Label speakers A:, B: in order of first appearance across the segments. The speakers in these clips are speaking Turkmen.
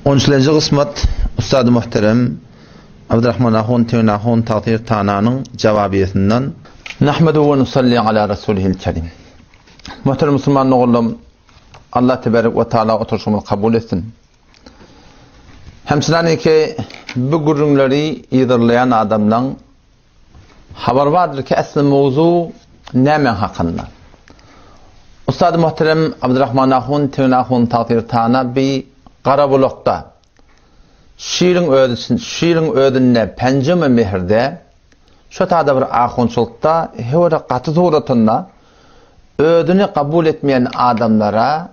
A: On üçlenji gysmat Ustady muhterem Abdurrahman ahun Tegin ahun Tagsyr Tananyň jawabiýesinden. Nahmeduhu we nusalli ala rasulihil kerim. Muhterem musulman doganlarym, Allah tebarek we taala oturyşymyzy kabul etsin. Hemçinaniki bu gürrüňleri yzarlaýan adamlaň Habar bardyr ki, esli mowzu näme hakynda? Ustady muhterem Abdurrahman ahun Tegin ahun Tagsyr Tana bi Garabulakda şu ýylyň özi şu ýylyň özünde penjeme mehrde şo tada bir ahunçylykda hewre gaty suratynda özüni kabul etmeýän adamlara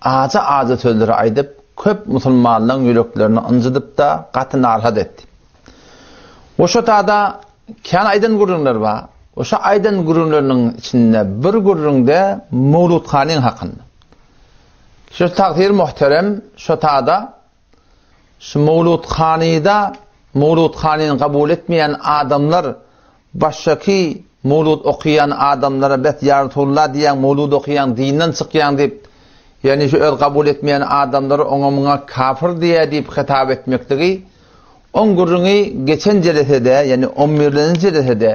A: ajy-ajy sözleri aýdyp köp musulmanlaryň ýüreklerini ynjydypda gaty narahat etdi. We şo tada kän aýdan gürrüňler bar. We şo aýdan gürrüňleriniň içinde bir gürrüňde Mowlut hanyň hakynda. Şu tagsyr muhterem şo tada şu Mowlut hanyda Mowlut hanyny kabul etmeýän adamlar başgaky mowlut okaýan adamlara bes ýa Resulullah diýýäň mowlut okaýaň dinden çykýaň diýip ýagny şu öz kabul etmeýän adamlary oňa muňa kafir diýýär diýip hitap etmekligi Oň gürrüňi geçen jelesede, ýagny on birlenji jelesede,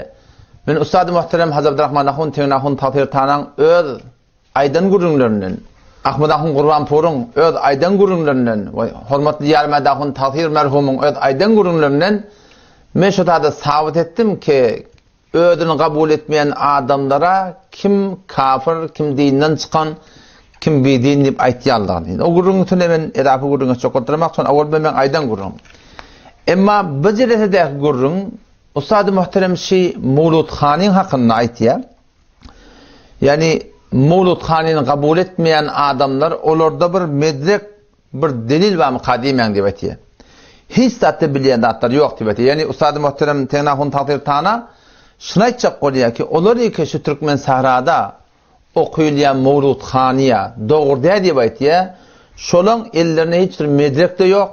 A: men ussady muhterem Hajy Abdyrahman ahun Tegin ahun Tahyr Tanaň öz aýdan gürrüňlerinden, Ahmet ahun Gurbanpuryň öz aýdan gürrüňlerinden we hormatly Ýarmät ahun Tahyr merhumyň öz aýdan gürrüňlerinden men şo zady sabyt etdim ki, Özüni kabul etmeýän adamlara kim kafir, kim dinden çykan, kim bidin diýip aýtýanlygyny. Indi o gürrüňiň üstünde men edafi gürrüň etjek oturamok, şony owal bilen meň aýdan gürrüňim. Emma bu jelesedäki gürrüň ussady muhterem şi Mowlut hanyň hakynda aýtýar. Ýagny Mowlut hanyny kabul etmeýän adamlar olarda bir medrek Bir delil barmyka diýmäň diýip aýtýar. Hiç zatda bilýän zatlary ýok diýip aýtýar. Ýagny ussady muhterem Tegnahun Tagsyr Tana şuny aýtjak bolýar ki, olar ýeke şu türkmen sahrada okylýan Mowlud hanyýa dogry däl diýip aýtýar. Şolaň ellerinde hiç bir medrek-de ýok,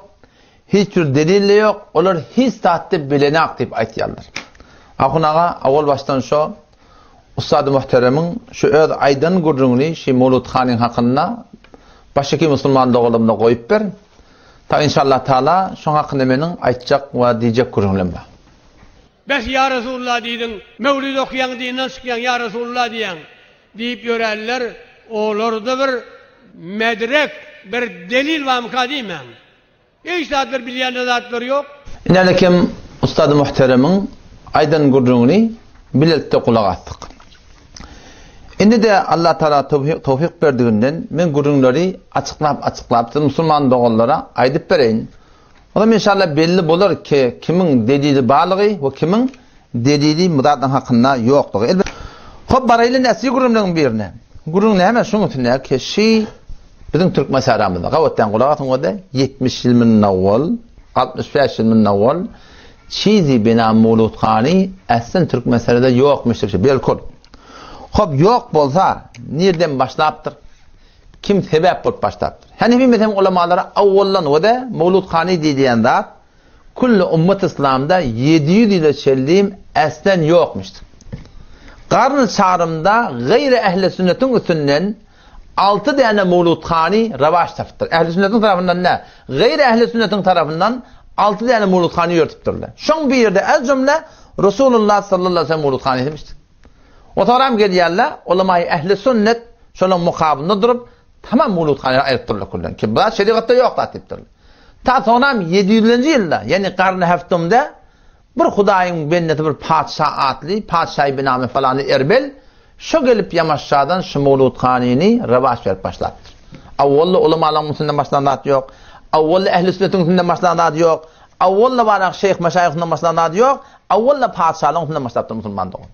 A: hiç bir delil-de ýok, olar hiç zatda bilenak diýip aýtýarlar. Ahun aga owal başdan şo Ussady muhteremiň şu öz aýdan gürrüňini şi Mowlud hanyň hakynda başyky musulman doganlarymda goýup ber. Ta inşallah taala şoň hakynda meniň aýtjak we diýjek gürrüňlem bar.
B: Bes ýa Resulullah diýdiň, möwlid okýaň dinden çykýaň ýa Resulullah diýýäň diýip ýörenler olarda bir medrek bir delil barmyka diýmäň. Hiç zat bir bilýän-de zatlary ýok.
A: Ine-alekem Ustady muhteremiň aýdan gürrüňini bilelikde gulak asdyk. Indi-de Allah Tagala towfyk berdiginden men gürrüňleri açyklap-açyklap siz musulman doganlara aýdyp bereýin. Onam inşallah belli bolar ki kimiň delili barlygy we kimiň delili myradyň hakynda ýoklugy. Elbet. Hop baraýly indi äsli gürrüňleriň birine. Gürrüň näme şuň üstünde ki şi biziň türkmen sähramyzda gabatdan gulak asyň ode 70 ýyl mundan owal 65 ýyl mundan owal çizi bina muluthany äslen türkmen sährada ýokmyş diýip belkul. Hop ýok bolsa nirden başlapdyr? Kim sebäp bolup başlapdyr? Hanefi mezhebiň ulamalary awwaldan ode muluthany diýilýän zat Külli ummat yslamda 700 ýyla çenlim äslen ýokmuşdyr. Garny çarymda gaýry ähli sünnetiň üstünden alty däne mowluthany rawaç tapypdyr. Ähli sünnetiň tarapyndan däl, gaýry ähli sünnetiň tarapyndan alty däne mowluthany ýöretipdirler. Şoň birde ez jümle Resulullah sallallahu aleyhi ve sellem mowluthany etmişdir. O soram gelýärler, ulamaýy ähli sünnet şolaň mukabynda durup Tamam muluthany aýrypdyrlar külden. Ki bu zat şerigatda ýok zat diýipdirler. Ta soňam 700-nji ýylda, ýagny garny heftumda bir Hudaýyň bendesi bir patyşa atly, patyşaýy binamy falany Erbel şo gelip Ýamaşşadan şu muluthanyny rewaç berip başlapdyr. Awwalda ulamalaryň üstünden başlan zat ýok. Awwalda ähli sünnetiň üstünden başlan zat ýok. Awwalda barak şeýh meşaýyh üstünden başlan zat ýok. Awwalda patyşalaryň üstünden başlapdyr musulman dogan.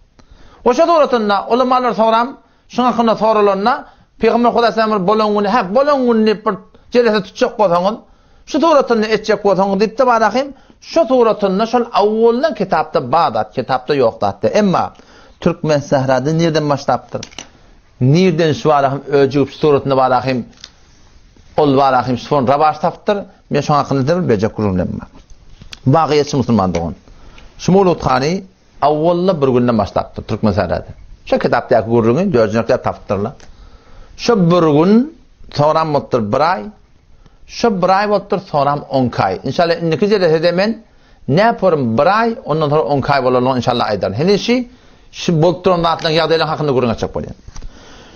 A: We şo suratynda ulamalar soňram Şuň hakynda soralanda, Pygamber Hudaý sen bir bolan güni, hä, bolan gün diýip bir jelese tutjak bolsaňyz, şu suratynda etjek bolsaňyz diýipdi Barahym, şu suratynda şol awwaldan kitapda bar zat, kitapda ýok zat däl. Emma Türkmen sährada nirden başlapdyr? Nirden şu Barahym öjügip şu suratynda Barahym ol Barahym şu son rawaç tapypdyr? Men şoň hakynda bir berjek gürrüňlerim bar. Bagyýetçi musulman dogan. Şu Mowlud hany Awwalda bir günden başlapdyr Türkmen sährada. Şo kitapdaky gürrüňi dördünji tapypdyrlar. Şo bir gün soňram bolupdyr bir aý. Şo bir aý bolupdyr, soňram on iki aý. Inşallah indiki jelesede men näporum bir aý, ondan soňra on iki aý bolanlygyny inşallah aýdaryn. Heniz şi şu bolup duran zatlaryň ýagdaýlaryň hakynda gürrüň etjek bolýan.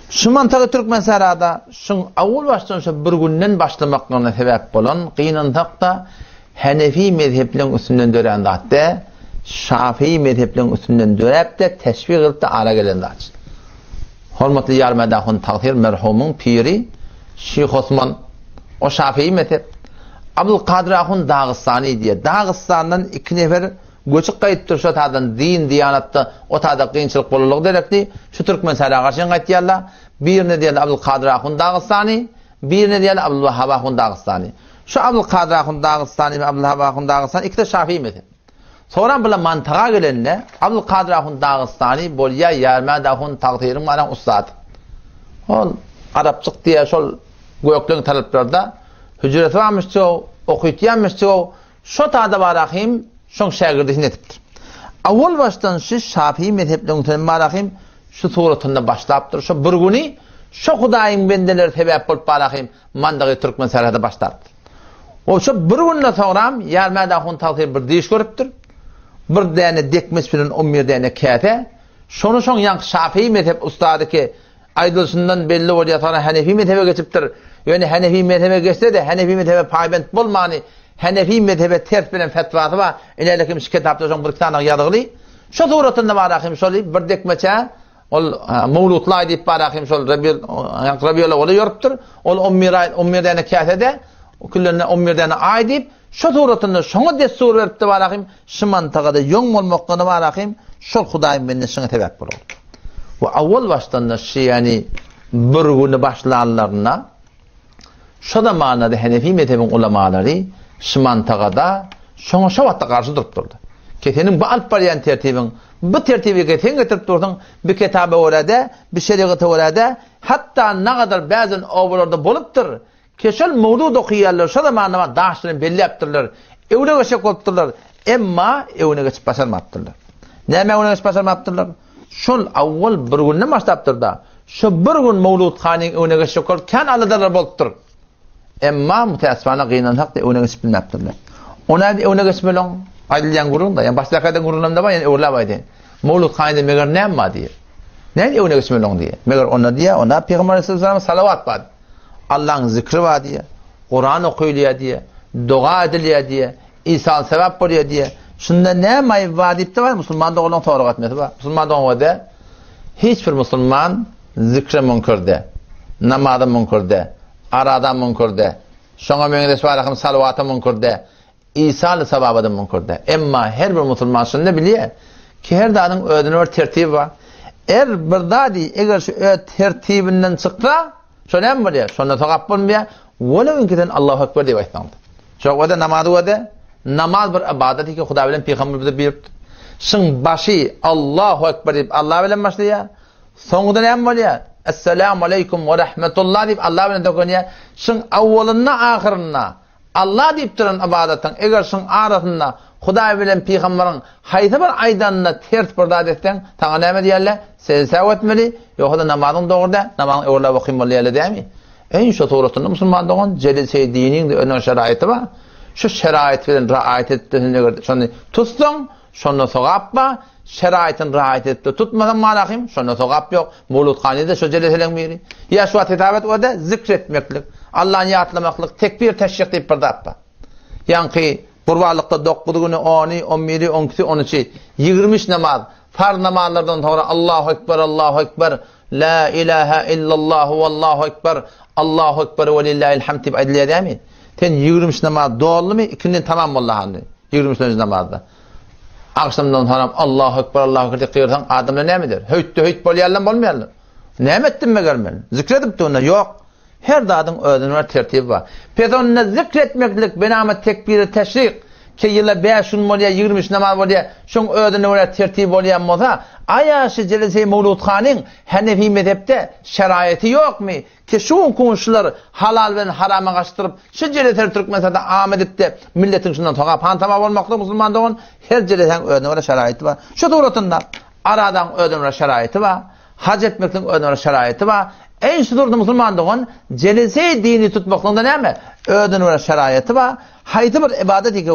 A: Şu mantagy Türkmensährada şuň awul başdan şo bir günden başlamaklygyna sebäp bolan gynansak-da Henefi mezhepleriň üstünden dörän zat däl, Şafii mezhepleriň üstünden döräp-de teşwik edilip-de ara gelen zat. Hormatly Ýarmäd ahun tagsyr merhumyň piri Şyh Osman, o şafii mezhep, Abdulkadyr ahun Dagystany diýýär. Dagystandan iki nefer göçüp gaýdypdyr şo taýdan din, diýanatda o taýda kynçylyk bolanlygy derekli şu Türkmensähra garşy gaýtýarlar. Birine diýýärler Abdulkadyr ahun Dagystany, birine diýýärler Abdulwahhab ahun Dagystany. Şu Abdulkadyr ahun Dagystany we Abdulwahhab ahun Dagystany ikisi-de şafii mezhep. Soňra bular mantyga gelende, Abdulkadyr ahun Dagystany bolýa Ýarmäd ahun tagsyryň baraň ussady. Ol arapjyk diýýär şol gökleň taraplarda hüjresi barmyş jow, okytýarmyş jow, şo tada barahym şoň şägirdisini etipdir. Awwal başdan şu şafii mezhepleň üstünden barahym şu suratynda başlapdyr. Şo bir güni şo Hudaýyň bendeleri sebäp bolup barahym Mandagy türkmen serhede başlapdyr. O şo bir günden soňram Ýarmäd ahun tagsyr bir düýş görüpdir. Bir däne dekmeç bilen on bir däne käse. Şony şoň ýaňky şafii mezhep ussady ki, aýdylyşyndan belli bolýar, soňra hanefi mezhebe geçipdir. Ýöne hanefi mezhebe geçse-de, hanefi mezhebe paýbent bolmany, hanefi mezhebe ters beren fetwasy bar. Ilerlekim şu kitapda şoň bir iki sany ýazgyly. Şo suratynda bar ahim şoly bir dekmeçä Ol Mowlutlaý diýip bar ahim şol Rabiul ýaňky Rabiul owaly ýörüpdir. Ol on bir aý, on bir däne käsede, küllenine on bir däne aý diýip, şo suratynda şoňa dessur beripdi bar ahim, şu mantagada ýoň bolmaklygyna bar ahim, şol Hudaýyň bende şoňa sebäp bolar. We awal başdan-da şu ýani bir güni başlanlarynda Şo zamanlarda Henefi mezhebiň ulamalary şu mantagada şoňa şo wagtda garşy durupdyrdy. Ki seniň bu alyp barýan tertibiň, bu tertibi ki sen getirip dursuň, bi kitaba görä-de, bi şerigata görä-de, hatda nagadar bäzen obalarda bolupdyr, ki şol mowlud okaýanlar şo zamanda daş bilen belläpdirler, öwre geçjek bolupdyrlar, emma öwne geçip başarmapdyrlar. Nämä öwne geçip başarmapdyrlar? Şol awwal bir günden başlapdyr-da, şo bir gün Mowlud hanyň öňüne geçjek bolup kän aladalar bolupdyr. Emma mütäessifana gynansak-da öňüne geçip bilmäpdirler. O nädip öňüne geçmeli oň? Aýdylýan gürrüň-de, ýa başdaky aýdan gürrüňlerim-de bar, ýene öwrüläp aýdaýyn. Mowlud hanyda meger näme bar diýýär. Nädip öňüne geçmeli oň diýýär. Meger onda diýýär, onda Pygamber aleyhissalama salawat bar. Allaň zikri bar diýýär. Kuran okylýar diýýär. Doga edilýär diýýär. Isal sebäp bolýar diýýär. Şunda näme aýyp bar diýip-de bar, musulman doganlaryň sorag etmesi bar. Musulman dogan öde hiç bir musulman zikre müňkür de, namaza müňkür de, araza müňkür de, şoňa meňzeş barahym salawata müňkür de, isal sawaba-da müňkür de. Emma her bir musulman şuny bilýär ki, her zadyň özüne bir tertibi bar. Er bir zady eger şu öz tertibinden çyksa, Şo näme bolýar? Şonda sogap bolmaýar. Welew inki sen Allahu Ekber diýip aýtsaň-da. Şo wada namazy wada namaz bir ybadat ki Hudaý bilen pygamber bize buýrupdyr. Şyň başy Allahu Ekber diýip Allah bilen başlaýar. Soňunda näme bolýar? Esselamu aleýkum we rahmetullah diýip Allah bilen tökenýär. Şyň awwalynda ahyrynda Allah diýip duran ybadatyň eger şuň arasynda Hudaý bilen pygambaryň haýsy bir aýdanyna ters bir zat etseň, saňa näme diýerler? Sejde säw etmeli, ýogsa-da namazyň dogry däl, namazyň öwrüläp okyn boldy diýerler dämi? Eý, şo suratynda musulman dogan, Jelil Seýdiniň-de özüniň şeraýaty bar. Şu şeraýat bilen raýat edip-de sen eger şony tutsaň, şonda sogap bar, şeraýatyny raýat edip-de tutmasaň malahym, şonda sogap ýok. Mowludhany-da şo jeleseleň biri. Ýa şu wagt hesap et, o-da zikr etmeklik, Allany ýatlamaklyk, tekbir, teşrik diýip bir zat bar. Ýaňky gurbanlykda dokuz güni, ony, on biri, on ikisi, on üçi, 23 namaz, farz namazlardan soňra Allahu ekber, Allahu ekber, La ilaha illallahu wallahu ekber, Allahu ekber we lillahil hamd diýip aýdylýar dämi? Sen 23 namaz doldumy? Ikinden tamam boldy hany. 23-nji namazda. Agşamdan soňam Allahu ekber, Allahu ekber diýip gygyrsaň, adamlar näme eder? Höýtde-höýt bolýarlarmy, bolmaýarlarmy? Näme etdim meger men? Zikr edipdi onda? Ýok. Her zadyň özüniň bir tertibi bar. Pes onda zikr etmeklik benama tekbiri teşrik, ki ýyla bäş gün bolýar, 23 namaz bolýar, şoň özüne görä tertibi bolýan bolsa, aýa şu Jelese Mowludhanyň Hanefi mezhepde şeraýaty ýokmy? Ki şu günki gün şular halal bilen harama gaçdyryp, şu jeleseleri Türkmenistanda am edipde, milletiň şundan sogap hantama bolmaklyk musulman dogan, her jelesäň özüne görä şeraýaty bar. Şu suratynda aradaň özüne görä şeraýaty bar, haj etmekligiň özüne görä şeraýaty bar. Eý şu durda musulman dogan, jelese dini tutmaklygynda näme? Özüne görä şeraýaty bar. Haýsy bir ybadat eke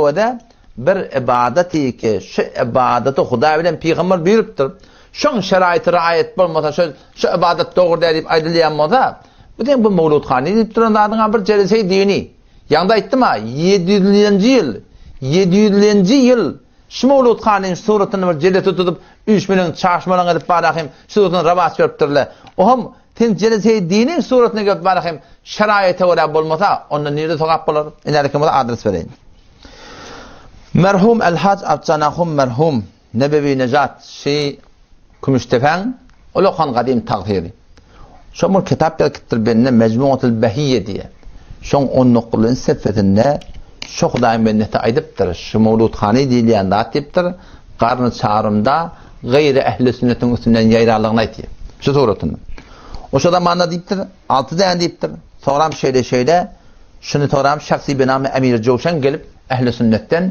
A: bir ybadat eke, şu ybadaty Hudaý bilen pygamber buýrupdyr. Şoň şeraýaty raýat bolmasa, şu şu ybadat dogry däl diýip aýdylýan bolsa, bu diýen bu mowludhany diýip duran zadyň bir jelese dini. Ýaňda aýtdym-a, 700-nji ýyl, 700-nji ýyl Şu Mowlud hanyň suratyny bir jelese tutup, üýşmeleň, çaşmalaň edip barahym, suratyny rawaç beripdirler. Oham, sen jelese diniň suratyna gelip barahym, şeraýata görä bolmasa, onda nirde sogap bolar? Inälik bolsa adres bereýin. Merhum El-Haj Abjan ahum merhum Nebewi Nejat şi Kümüşdepäň ulakan gadym tagsyry. Şo bir kitap ýazypdyr bende Mejmuatul Behiýe diýe. Şoň on dokuzynjy sefesinde şo Hudaýyň bendesi aýdypdyr, şu Mowludhany diýilýän zat diýipdir, garny çarymda gaýry ähli sünnetiň üstünden ýaýranlygyny aýtýar. Şu suratynda. O şo zamanda diýipdir, alty däne diýipdir. Soňram şeýle-şeýle, şuny soňram şahsy benamy Emir Jowşan gelip ähli sünnetden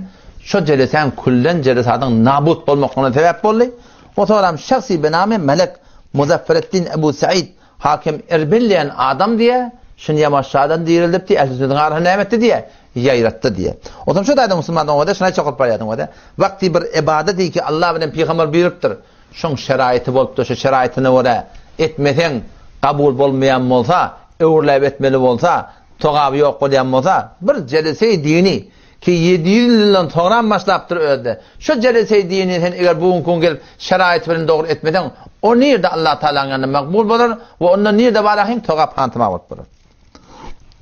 A: şo jelesäň külden jelesadyň nabut bolmaklygyna sebäp boldy. O soňram şahsy benamy Melek Muzaffareddin Ebu Said Hakim Erbil diýen adam diýe, şuny ýamaşjadan dirildip diýe, ähli sünnetiň arasyna näme etdi diýe, ýaýratdy diýe. Otam şu taýda musulman doňada şuny aýtjak bolup barýardyň wada. Wagty bir ybadat ki Allah bilen pygamber buýrupdyr. Şoň şeraýyty bolupdyr, şu şeraýytyna görä etmeseň kabul bolmaýan bolsa, öwrüläp etmeli bolsa, sogaby ýok bolýan bolsa, bir jelese dini Ki 700 ýyldan soňram başlapdyr özde. Şu jeleseý dini sen eger bu günki gün gelip şeraýaty bilen dogry etmeseň, o nirde Allah Tagalaň ýanynda makbul bolar we onda nirde barahym sogap hantama bolup bolar.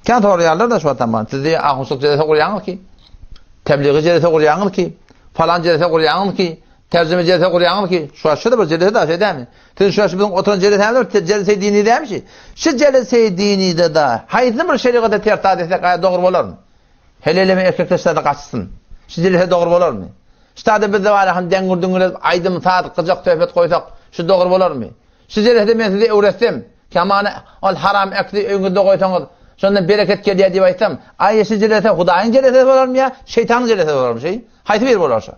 A: Kän soraýarlar-da şu wagtam maňa, siz diýýär ahunçylyk jelese gurýaňyz ki, tebligi jelese gurýaňyz ki, falan jelese gurýaňyz ki, terjime jelese gurýaňyz ki, şu wagt şu-da bir jelese da şeý dämi? Siziň şu wagt biziň oturan jelesämiz bir jeleseý dini dämi şi? Şu jeleseý dinide-de haýsy bir şerigata ters etsek aýa dogry bolarmy? Heleleme erkekler ştada gaçsyn. Şu dilese dogry bolarmy? Ştada bizde bar han deňgür-düňgür edip aýdym, saz, gyjak söhbet goýsak, şu dogry bolarmy? Şu jelesede men size öwretsem, kamany ol haram ekdi öýüňizde goýsaňyz, şondan bereket gelýär diýip aýtsam, aý şu jelese Hudaýyň jelesesi bolarmy ýa şeýtanyň jelesesi bolarmy şeý? Haýsy biri bolar şu?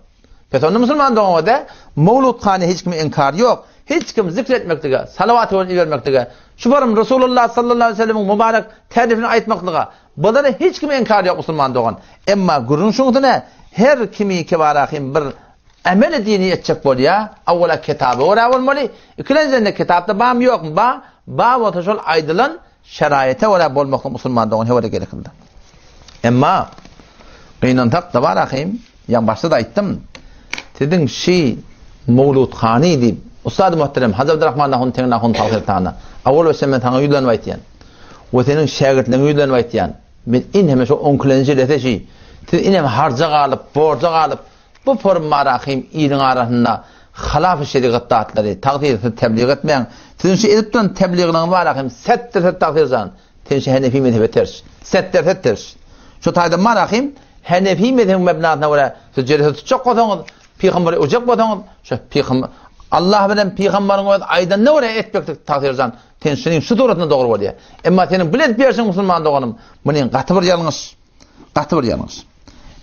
A: Pes onda musulman doganada Mowlud hany hiç kimiň inkary ýok. Hiç kim zikr etmeklige, salawat ibermeklige, şu barym Resulullah sallallahu aleyhi ve sellemiň mübarek terifini aýtmaklyga Bulara hiç kimiň inkary ýok musulman dogan. Emma gürrüň şuňsuna her kimi kibarahym bir emeli dini etjek bolýa, awwala kitaba görä bolmaly, ikilenjiden kitapda bamy ýokmy ba, ba bolsa şol aýdylan şeraýata görä bolmaklyk musulman dogan hewada gereklidir. Emma gynansak da bar ahym, ýa başda da aýtdym, siziň şi Mowludhany diýip, Ussady muhterem Hajy Abdurrahman ahun Teňňe ahun tagsyr Awwal başda men saňa ýüzlenip aýtýan. We seniň şägirtleriňe ýüzlenip aýtýan, Men ineme şo onkilenji jelese şi, siz inem harja galyp, borja galyp, bu forum marahym iliň arasynda halaf-y şerigat zatlary, tagsyr siz teblig etmäň, siziň şu edip duran tebligliňiz marahym setdir-set tagsyr jan, sen şu henefi mezhebe ters, setdir-set ters. Şu taýda marahym henefi mezhebiň mebnasyna görä siz jelese tutjak bolsaňyz, pygambere ujak bolsaňyz, şu pygamber Allah bilen pygamberiň öz aýdanyna görä etmeklik tagsyr jan, Sen şunuň şu suratynda dogry bolýar. Emma seniň bile edip ýörşüň musulman doganym, munyň gaty bir ýalňyş. Gaty bir ýalňyş.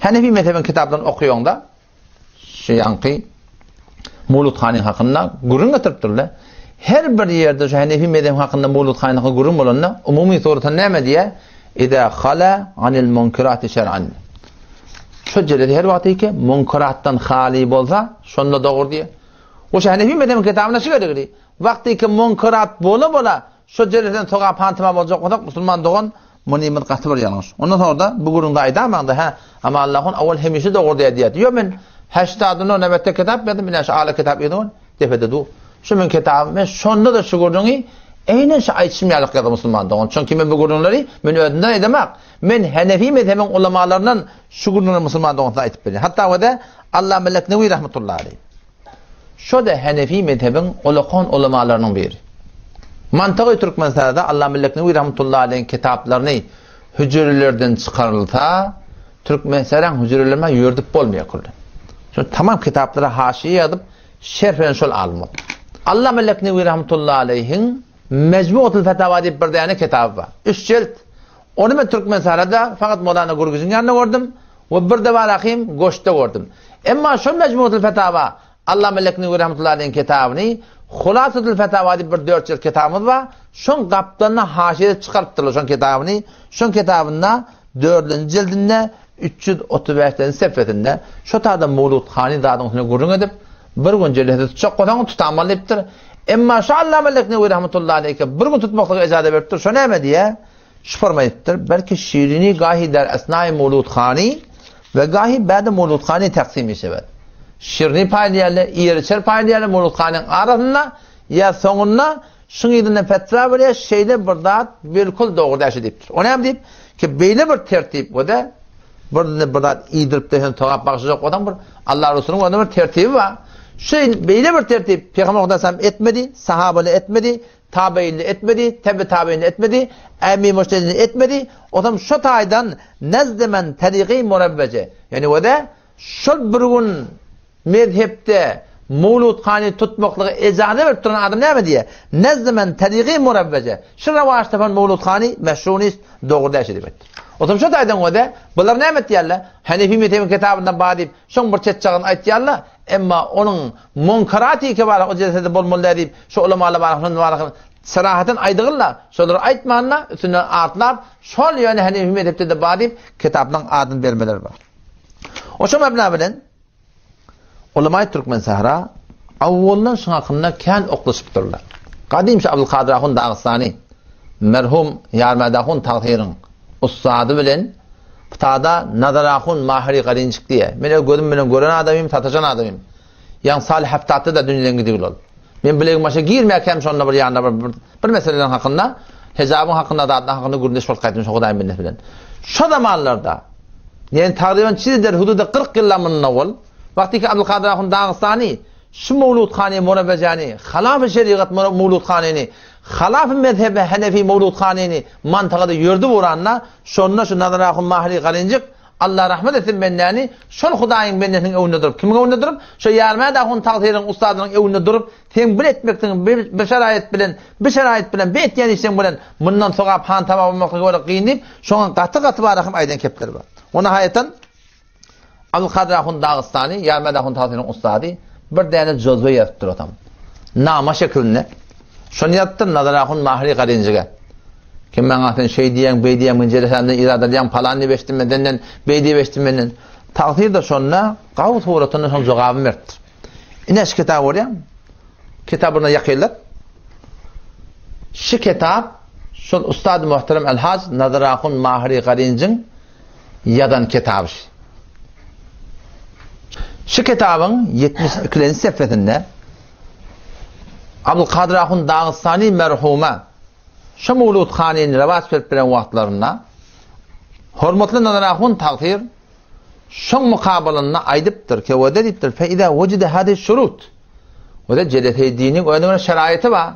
A: Hanefi mezhebiň kitaplaryny okaýaňda şu ýaňky Mawlud hanyň hakynda gürrüň getiripdirler. Her bir ýerde şu Hanefi mezhebiň hakynda Mawlud hanyň hakynda gürrüň bolanda umumy suratynda näme diýýär? Iza hala anil munkirati şer'an. Şu jelesi her wagt ki munkiratdan hali bolsa, şonda dogry diýýär. O şu Hanefi mezhebiň kitabynda şu gerekli. Wagtyky munkerat bola-bola şo jeleseden sogap hantama boljak bolsak, musulman dogan, munymyz gaty bir ýalňyş. Ondan soňra-da bu gürrüňde aýdamaňda, hä, Amanullah owal hemişe dogry diýýär diýýär. Ýok, men heştadynda nöbetde kitap berdim, ine şu ala kitap ýygyny depede dur. Şu meň kitabym, men şonda-da şu gürrüňi eýnen şu aýdyşym ýalyk ýazdym musulman dogan. Çünki men bu gürrüňleri men özümden aýdamak. Men Henefi mezhebiň ulamalaryndan şu gürrüňleri musulman dogan size aýdyp berýän. Hatda we-de Allame Leknewi rahmetullahi aleýh. Şo-da Henefi mezhebiň ulakan ulamalarynyň biri. Mantygy Türkmenistanda Allama Leknewi rahmetullahi aleýhiň kitaplaryny hüjrelerden çykarylsa, Türkmenistanyň hüjrelerine ýördüp bolmaýar külli. Şo tamam kitaplara haşiýe ýazyp, şerh beren şol alym boldy. Allama Leknewi rahmetullahi aleýhiň Mejmuatul Fetawa diýip bir däne kitaby bar. Üç jilt. Ony men Türkmenistanda fakat Molana Gürgüjiň ýanynda gördüm. We bir-de barahym goşda gördüm. Emma şol Mejmuatul Fetawa Allama Leknewi rahmetullahi aleýhiň kitabyny Hulasatul Fetawa diýip bir dört jilt kitabymyz bar. Şoň gapdalynda haşiýede çykarypdyrlar şoň kitabyny. Şoň kitabynda dördünji jildinde 335-nji sefesinde şo taýda Mowludhany zadyň üstünde gürrüň edip, bir gün jelese tutjak bolsaň tutamaly diýipdir. Emma şo Allama Leknewi rahmetullahi aleýke bir gün tutmaklyga ijaza beripdir. Şo näme diýýär? Şu forma aýdypdyr, Belki şirini gahi der esnai mowludhany we gahi bäde mowludhany taksim işebet. Şirini paýlaýarlar, iýer-içer paýlaýarlar mowludhanyň arasynda ýa soňunda şuň yzyndan fetwa berýär, şeýle bir zat bilkul dogry däl şe diýipdir. O näme diýip? Ki beýle bir tertip we-de bir bir zat iýdirip-de sen sogap bagşlajak bolsaň bir Allah Resulynyň özüniň bir tertibi bar. Şu beýle bir tertip Pygamber Hudaýam etmedi, sahabalar etmedi, Tabeýinli etmedi, tebe tabeýinli etmedi, ämi mujtehidin etmedi, otam şo taýdan nezdemen terigi murewweje, ýagny wede şol bir gün mezhepde mowludhany tutmaklyga ejaza berip duran adam näme diýýär? Nezdemen terigi murewweje, şu rawaç tapan mowludhany meşru nist, dogry däl şeýdip aýtdy. Otam şo taýdan wede bular näme etýärler? Hanefi mezhebiň kitabynda bar diýip, şoň bir çetjagyn aýtýarlar, Emma onuň munkaraty kebara o jesede bolmaly däl diýip, şu ulamalar bar, şonda bar, sarahatyn aýdygynla, şolary aýtmanda, üstünden atlap, şol ýöne Hanefi mezhepde-de bar diýip, kitaplaryň adyny bermeleri bar. Oşo mebna bilen ulamaý Türkmen Sahra awwaldan şuň hakynda kän oklaşypdyrlar. Gadym şu Abdulkadyr ahun Dagystany, merhum Ýarmäd ahun tagsyryň ussady bilen Ptada Nazar ahun Mahyry Garinjik diýýär. Men öz gözüm bilen gören adamym, sataşan adamym. Ýaňy Salyh Haftatda-da dünýeden gidigli ol. Men bilegim başa girmäkäm şonda bir ýanynda bir, bir, bir meseleleriň hakynda, hejabyň hakynda, zatlaryň hakynda gürrüňdeş bolup gaýtdym şo Hudaýyň bendesi bilen. Şo zamanlarda, ýagny tagryban çizider hududa 40 ýyldan mundan owal, wagtyky Abdulkadyr ahun Dagystany şu Mowludhany Murabejany, halafy şerigat Mowludhanyny, halafy mezhebi Hanefi Mowludhanyny mantagada ýördüp uranda, Şonda şu Nazar ahun Mahri Galinjik, Alla rahmet etsin bendäni, şol Hudaýyň bendesiniň öňünde durup, kimiň öňünde durup? Şo Ýarmäd ahun tagsyryň ussadynyň öňünde durup, seň bir etmekdigiň bir bir şeraýat bilen, bir şeraýat bilen, bir etýän işleň bilen mundan sogap han taba bolmaklygy görä kyn diýip, şoňa gaty-gaty barahym aýdan kepleri bar. O nahaýatan Abdulkadyr ahun Dagystany, Ýarmäd ahun tagsyryň ussady bir däne jozwe ýazypdyr otam. Nama şekilinde. Şony ýazypdyr Nazar ahun Mahri Garinjige. Kim maňa sen şeý diýýäň, beý diýýäň, men jelesämden irad alýaň, palan diýip eşitdim men senden, beý diýip eşitdim menden. Tagsyr-da şonda gawy suratynda şoň jogabyny beripdir. Ine şu kitaby görýäňmi? Kitabyna ýakynlap. Şu kitap şol ustad muhterem El-Haj Nazar ahun Mahri Garinjiň ýazan kitaby. Şu kitabyň 72-nji sefesinde Abdulkadyr ahun Dagystany merhuma şu Mewlud hanyny rewaç berip bilen wagtlarynda hormatly Nazar ahun tagsyr şoň mukabalynda aýdypdyr, kewede diýipdir, fe iza wujida hadi şurut. Wede jeleseýdiniň özüniň bir şeraýaty bar.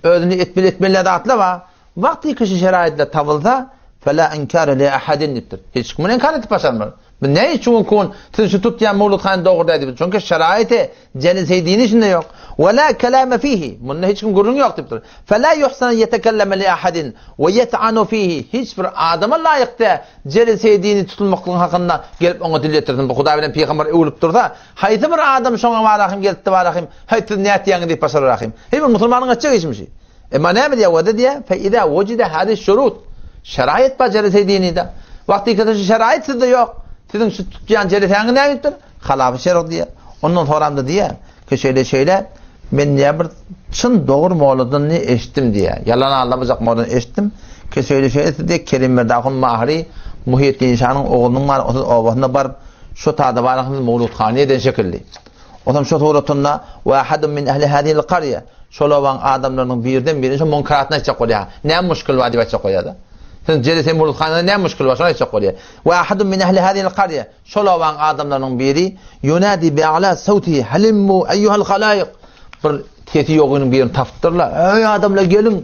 A: Özüni etmeli etmeli zatlar bar. Wagty kişi şeraýatlar tapylsa, fela inkara li ahadin diýipdir. Hiç kim inkar edip başarmaz. Bu ne üçin kun siz şu tutýan Mewlud han dogry däl diýip. Çünki şeraýaty jeleseýdini içinde ýok. Ve la kelame fihi. Munda hiç kim gürrüň ýok diýipdir. Fela yuhsana yetekelleme li ahadin ve yet'anu fihi. Hiç bir adama laýyk däl jeleseýdini tutulmaklygyň hakynda gelip oňa dil ýetirsin. Bu Hudaý bilen pygamber öwülip dursa, haýsy bir adam şoňa barahym gelipdi barahym, haý siz nätýäňiz diýip başararahym. Heý bir musulmanyň etjek işmişi. Emma näme diýýär wada diýýär, fe iza wujida hadi şurut. Şeraýat bar jelese dinide. Wagty ki şu şeraýat sizde ýok. Siziň şu tutýan jelesäňiz näme diýipdir? Halafy şerg diýýär. Ondan soramda diýýär ki şeýle şeýle men diýýär bir çyn dogry molladan diýýär eşitdim diýýär. Ýalan aldamajak molladan eşitdim ki şeýle şeýle siz diýýär Kerim Merdahun Mahri Muhiýeddin şanyň oglunyň bar otur obasyna baryp şu tada baryň mowludhany eden şekilli. Onam şo suratynda we ahadun min ehli hadihil qarya şol obaň adamlarynyň birden biri şo munkaratyny aýtjak bolýar. Näme muşkil bar diýip aýtjak bolýar-da. Sen jeli sen muruthanada näme muşkil bar şony aýtjak bolýar. We ahadun min ehli hadihil qarya şol obaň adamlarynyň biri yunadi bi a'la sawtihi halimmu eýuhal halaýyk bir sesi ýogynyň birini tapypdyrlar. Eý adamlar geliň.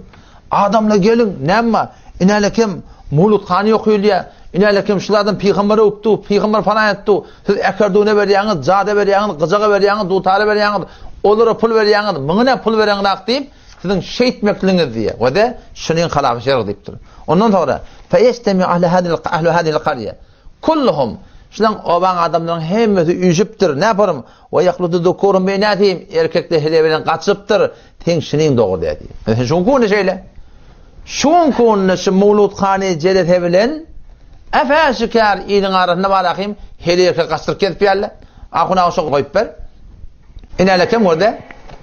A: Adamlar geliň, näme bar? Inälekem Mawludhany okuyulýar. Inälekem şul adam pygamber öwüpdi, pygamber falan etdi. Siz äkerdüne berýäňiz, jada berýäňiz, gyjaga berýäňiz, dutara berýäňiz, olara pul berýäňiz, muňa näme pul bereňizak diýip, siziň şeýtmekligiňiz diýýär. We-de şunyň halafy şerg diýipdir. Ondan soňra, Feýeştemi ahli hadil ahlu hadil qarýa. Kulluhum. Şulaň obaň adamlaryň hemmesi üýşüpdir. Näparym? Wa ýahlutu zukurun bi inasihim, erkekler heleý bilen gaçypdyr. Seň şunyň dogry däl diýýär. Sen şuň kunda şeýle. Şuň kunda şu Mawludhany jelese bilen äfäşikär iliň arasynda bar ahym heleý erkek gaçdyryp gezip ýärler. Ahun aga şo goýup ber. Inälekem görde,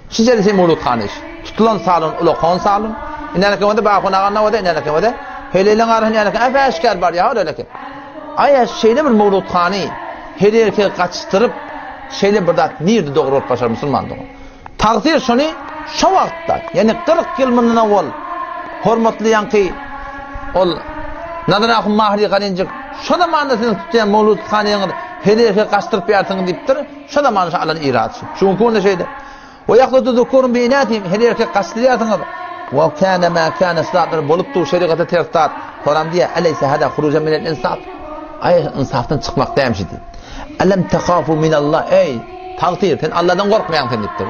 A: şu jelese Mawludhany iş. Tutulan salon ulakan salon. Inälekem görde Ahun aga nowada inälekem görde. Heleýleň arasynda inälekem äfäşikär bar ýa ölekem. Aýa şeýle bir Mawludhany heleý erkek gaçdyryp şeýle bir zat nirde dogry bolup başar musulman dogan. Tagsyr şony şo wagtda, ýagny 40 ýyl mundan owal hormatly ýaňky ol Nazar ahun Mahri Galinjik şo zamanda siziň tutýan Mawlud hanyňyz heleýe gaçdyryp ýarsyňyz diýipdir. Şo zamanda şo alan irad şu. Şu günki günde şeýle. We ýahludu zukurun bi inatihim heleýe gaçdyrýarsyňyz. We kana ma kana zatlar bolup dur şerigata ters zat. Soram diýýär, Eleýse hada hurujan minel insaf. Aý insafdan çykmak dämşi diýip. Elem tehafu minallah eý tagsyr sen Allahdan gorkmaýaň sen diýipdir.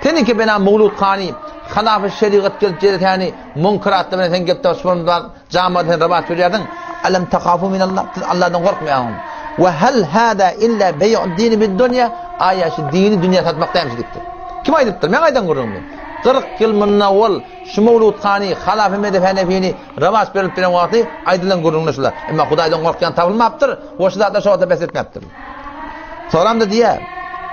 A: Seniňki bena Mawlud hany halafy şerigat gelip jelesäni munkeratlar bilen sen gelip daşmanlar jamada sen rabat berýärdiň. Elem tehafu minallah siz Allahdan gorkmaýaň. We hal hada illa beý'ud dini bid dunýa aýa şu dini dünýä satmak dämşi diýipdir. Kim aýdypdyr? Men aýdan gürrüňmi? 40 ýyl mundan owal şu Mawlud hany halafy mezhep Hanefini rawaç berilip beren wagty aýdylan gürrüňler şular. Emma Hudaýdan gorkýan tapylmapdyr we şu zatlar şo wagtda bes etmäpdir. Soramda diýýär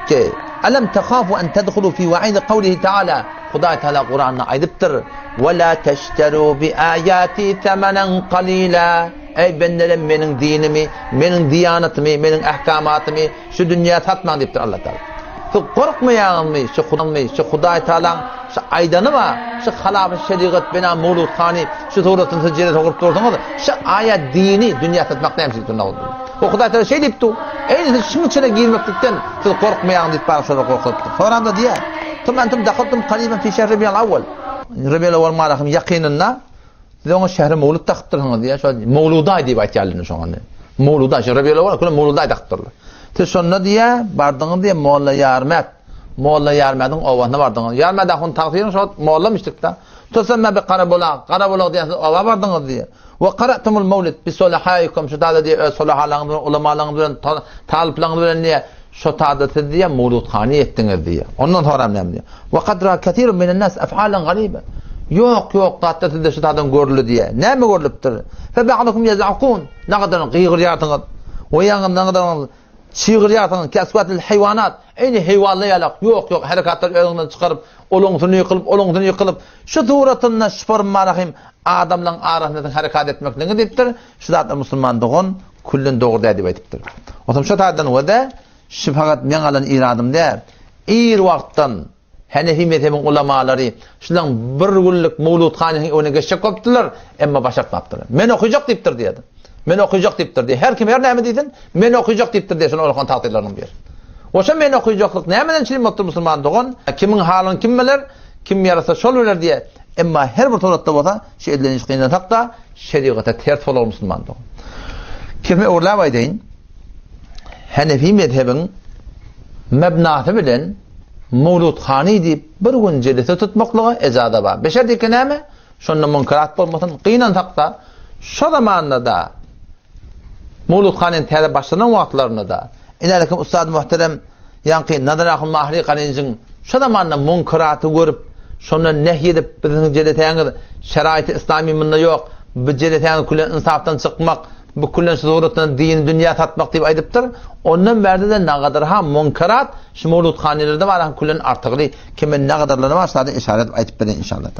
A: ki, Alam takhafu an tadkhulu fi wa'id qawlihi ta'ala. Hudaý Taala Kuranda aýdypdyr: "Ve la teşteru bi ayati thamanan qalila." Eý bendelerim meniň dinimi, meniň diýanatymy, meniň ahkamatymy şu dünýä satmaň diýipdir Allah Taala. Siz gorkmaýaňyzmy şu Hudaý, şu Hudaý Taalaň şu aýdany bar, şu halafy şerigat bina Mawlud hany şu suratyny siz jere sokup dursuňyz, şu aýat dini dünýä satmak näme üçin O Hudaý Taala şeý diýipdi. Eý siz şuň içine girmeklikden siz gorkmaýaň diýip bar şolar gorkuzypdyr. Soramda diýýär. Tum entum dahaltum qariban fi şehri Rabiul awwal. Rabiul awwal malahym ýakynynda siz oňa şähri Mawlud dakypdyrsyňyz diýýär. Şo Mawludaý diýip aýtýarlar şoňa. Mawludaý, şu Rabiul awwal küle Mawludaý dakypdyrlar. Siz şonda diýýär, bardyňyz diýýär Molla Ýarmät. Molla Ýarmädiň obasyna bardyňyz. Ýarmät ahun tagsyryň şo mollamışdyk-da. Tusamma bi Garabulak. Garabulak diýen siz oba bardyňyz diýýär. We qara'tumul mawlid bi solahaikum şu tada diýe öz solahalaryňyz bilen, ulamalaryňyz bilen, talyplaryňyz bilen diýe şo tada siz diýe mawludhany etdiňiz diýe. Ondan soňra näme diýe? We kad ra kesirun minen nas af'alan gariba. Ýok, ýok, zatlar sizde şu tadan görüldi diýe. Näme görlüpdir? Fe ba'dukum yaz'akun. Nagadan gygyrýarsyňyz. We ýaňy nagadan çygyrýarsyňyz. Kaswatil haýwanat. Eýni heýwanlar ýalak. Ýok, ýok, harekatlar özüňden çykaryp, olaňsyny ýykylyp, olaňsyny ýykylyp, şu suratynda şu formarahym adamlaryň arasynda sen harekat etmekligiňi diýipdir. Şu zatlar musulman dogan küllen dogry däl diýip aýdypdyr. Otam şu taýdan we-de şu fakat meň alan iradym däl. Ir wagtdan Hanefi mezhebiň ulamalary şulaň bir günlük Mawlud hanyň öňüne geçjek bolupdyrlar, emma başartmapdyrlar. Men okuyjak diýipdir diýýärdi. Men okuyjak diýipdir diýýär. Her kim her näme diýsin, men okuyjak diýipdir diýýär şol okan tagtyrlarynyň biri. Oşa men okujaklyk nämeden çilim bolupdyr musulman dogan? Kimiň halyny kim biler, kim ýarasa şol biler diýýär. Emma her bir suratda bolsa, şu edilen iş gynansak-da, şerigata ters bolar musulman dogan. Kime öwrüläp aýdaýyn? Hanefi mezhebiň mebnasy bilen Mawlud hany diýip bir gün jelese tutmaklyga ejaza bar. Beşer diýke näme? Şonda munkerat bolmasyn. Gynansak-da, şo zamanda-da Mawlud hanyň täze başlanan wagtlarynda-da Inälekim ussad muhterem ýaňky Nazar ahun Mahri Galinjiň şo zamanda munkeraty görüp, şondan nehy edip, biziň jelesäňiz şeraýty islamy munda ýok, bu jelesäňiz külen ynsapdan çykmak, bu külen şu suratdan dini dünýä satmak diýip aýdypdyr. Ondan bärde-de nagadar ha munkerat şu mawlud hanylerde bar ha külen artygly kime nagadarlary bar şada işaret aýdyp bereýin inşallah.